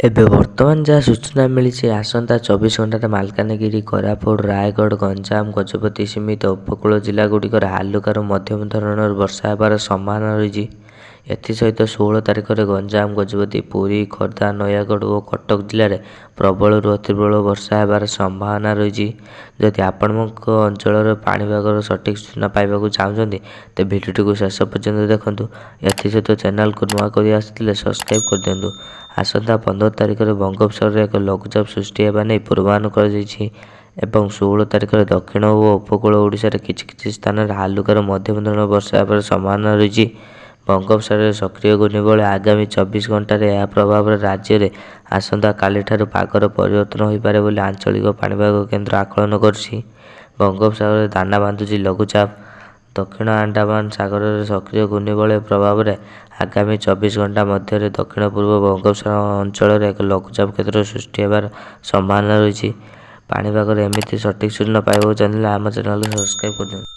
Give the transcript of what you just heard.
ଏବେ ବର୍ତ୍ତମାନ ଯାହା ସୂଚନା ମିଳିଛି, ଆସନ୍ତା 24 ଘଣ୍ଟାରେ ମାଲକାନଗିରି, କୋରାପୁଟ, ରାୟଗଡ଼, ଗଞ୍ଜାମ, ଗଜପତି ସମେତ ଉପକୂଳ ଜିଲ୍ଲାଗୁଡ଼ିକରେ ହାଲୁକାରୁ ମଧ୍ୟମ ଧରଣର ବର୍ଷା ହେବାର ସମ୍ଭାବନା ରହିଛି। ଏଥିସହିତ 16 ତାରିଖରେ ଗଞ୍ଜାମ, ଗଜପତି, ପୁରୀ, ଖୋର୍ଦ୍ଧା, ନୟାଗଡ଼ ଓ କଟକ ଜିଲ୍ଲାରେ ପ୍ରବଳରୁ ଅତିପ୍ରବଳ ବର୍ଷା ହେବାର ସମ୍ଭାବନା ରହିଛି। ଯଦି ଆପଣଙ୍କ ଅଞ୍ଚଳର ପାଣିପାଗର ସଠିକ୍ ସୂଚନା ପାଇବାକୁ ଚାହୁଁଛନ୍ତି, ତେବେ ଭିଡ଼ିଓଟିକୁ ଶେଷ ପର୍ଯ୍ୟନ୍ତ ଦେଖନ୍ତୁ। ଏଥିସହିତ ଚ୍ୟାନେଲକୁ ନୂଆ କରି ଆସିଥିଲେ ସବସ୍କ୍ରାଇବ୍ କରିଦିଅନ୍ତୁ। ଆସନ୍ତା 15 ତାରିଖରେ ବଙ୍ଗୋପସାଗରରେ ଏକ ଲଘୁଚାପ ସୃଷ୍ଟି ହେବା ନେଇ ପୂର୍ବାନୁମାନ କରାଯାଇଛି ଏବଂ 16 ତାରିଖରେ ଦକ୍ଷିଣ ଓ ଉପକୂଳ ଓଡ଼ିଶାରେ କିଛି କିଛି ସ୍ଥାନରେ ହାଲୁକାରୁ ମଧ୍ୟମ ଧରଣର ବର୍ଷା ହେବାର ସମ୍ଭାବନା ରହିଛି। ବଙ୍ଗୋପସାଗରରେ ସକ୍ରିୟ ଘୂର୍ଣ୍ଣିବଳୟ ଆଗାମୀ 24 ଘଣ୍ଟାରେ ଏହା ପ୍ରଭାବରେ ରାଜ୍ୟରେ ଆସନ୍ତାକାଲିଠାରୁ ପାଗର ପରିବର୍ତ୍ତନ ହୋଇପାରେ ବୋଲି ଆଞ୍ଚଳିକ ପାଣିପାଗ କେନ୍ଦ୍ର ଆକଳନ କରିଛି। ବଙ୍ଗୋପସାଗରରେ ଦାନା ବାନ୍ଧୁଛି ଲଘୁଚାପ। ଦକ୍ଷିଣ ଆଣ୍ଡାମାନ ସାଗରରେ ସକ୍ରିୟ ଘୂର୍ଣ୍ଣିବଳୟ ପ୍ରଭାବରେ ଆଗାମୀ 24 ଘଣ୍ଟା ମଧ୍ୟରେ ଦକ୍ଷିଣ ପୂର୍ବ ବଙ୍ଗୋପସାଗର ଅଞ୍ଚଳରେ ଏକ ଲଘୁଚାପ କ୍ଷେତ୍ର ସୃଷ୍ଟି ହେବାର ସମ୍ଭାବନା ରହିଛି। ପାଣିପାଗର ଏମିତି ସଠିକ୍ ସୂଚନା ପାଇବାକୁ ଚାହିଁଲେ ଆମ ଚ୍ୟାନେଲକୁ ସବସ୍କ୍ରାଇବ୍ କରିଦିଅନ୍ତୁ।